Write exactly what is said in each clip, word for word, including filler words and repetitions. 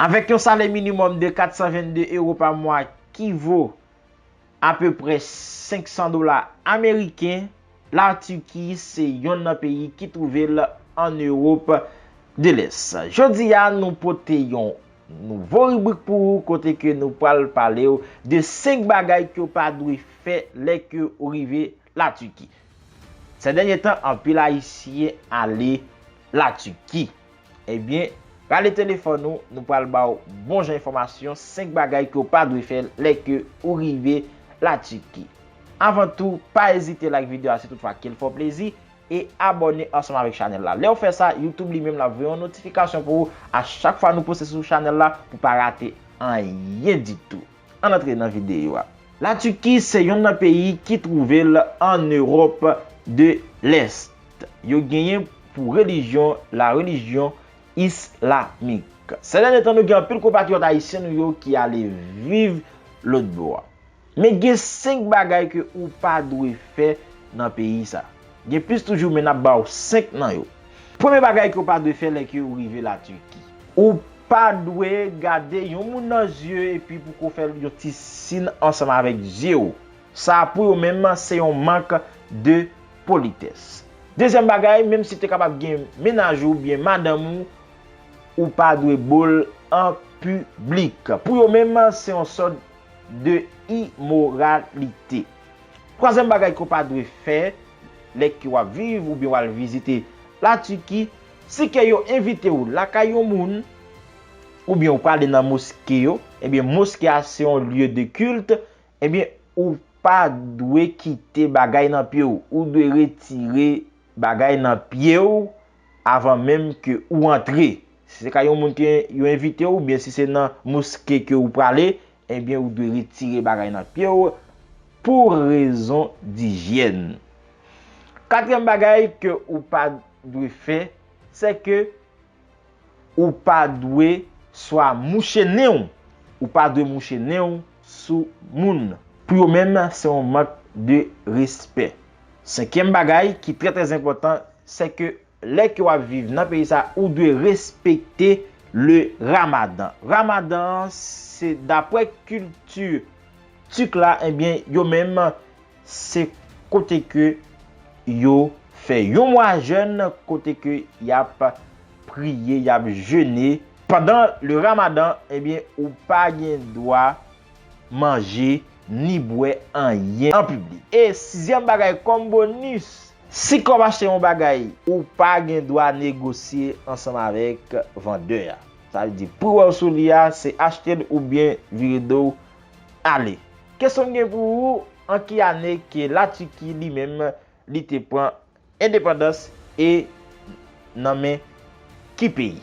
Avèk yon salè minimòm de kat san vennde ewo pa mwa ki vo apeprè senk san dola ameriken, Latiki se yonn nan peyi ki twouve l an Ewòp de Lès. Jodi a, nou pote yon nouvo ribrik pou ou kote ke nou pral pale w de senk bagay ke w pa dwe fè lè ke ou rive Latiki. Sè dènye tan, anpil Ayisyen ale Latiki. Ebyen, rale telefòn ou, nou pral ba w bon jan enfòmasyon, senk bagay ke w pa dwe fè lè ke ou rive Latiki. Avan tou, pa ezite like videyo a si toutfwa ke l fè w plezi, e abòne ansanm avèk chanèl la. Lè w fè sa, YouTube li menm l ap voye yon notifikasyon pou ou a chak fwa nou poste sou chanèl la pou w pa rate anyen ditou. Ann antre nan videyo a. Latiki se yonn nan peyi ki twouve l an Ewòp de Lès. Yo genyen pou relijyon la relijyon islamik. Sè dènye tan, nou gen anpil konpatriyòt ayisyen nou yo ki ale viv lòt bò a. Men gen senk bagay ke ou pa dwe fè nan peyi sa. Gen plis toujou, men n ap ba w senk nan yo. Premye bagay ke w pa dwe fè lè ke ou rive Latiki. Ou pa dwe gade yon moun nan zye epi pou ko fè yon ti siy ansanm avèk zye w. Sa pou yo menm se yon mank de politès. Dezyèm bagay, menm si te kapab gen mennaj ou oubyen madanm ou, ou pa dwe bo l an piblik. Pou yo menm, se yon sòt de imoralite. Twazyèm bagay ke w pa dwe fè lè ke w ap viv oubyen w al vizite Latiki, si ke yo envite w lakay yon moun, oubyen w prale nan moske yo, ebyen moske a se yon lye de kilt, ebyen ou pa dwe kite bagay nan pye w. Ou dwe retire bagay nan pye w avan menm ke ou antre. Si se ka yon moun ke yo envite w, oubyen si se nan moske ke ou prale, ebyen ou dwe retire bagay nan pye w pou rezon dijyèn. Katriyèm bagay ke ou pa dwe fè, se ke ou pa dwe swa mouche nen w, ou pa dwe mouche nen w sou moun. Pou yo menm, se yon mank de respè. Senkyèm bagay ki trè trè enpòtan, se ke lè ke w ap viv nan peyi sa, ou dwe respekte le Ramadan. Ramadan an, se daprè kilti tik la, ebyen, yo menm, se kote ke yo fè yon mwa jèn, kote ke y ap priye, y ap jene. Pandan le Ramadan, ebyen, ou pa gen dwa manje ni bwè anyen an piblik. E sizyèm bagay, kòm bonis, si ke w ap achte yon bagay, ou pa gen dwa negosye ansanm avèk vandè a. Sa vle di, pri w wè w sou li a, se achte l oubyen vire do w ale. Kesyon m gen pou ou, an ki ane ke Latiki li menm, li te pran endepandans e nan men ki peyi?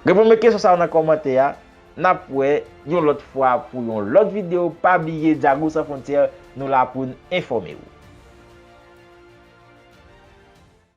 Reponn mwen kesyon sa yo nan kòmantè a. N ap wè yon lòt fwa pou yon lòt videyo. Pa bliye Djago San Fwontyè, nou la pou n enfòme w.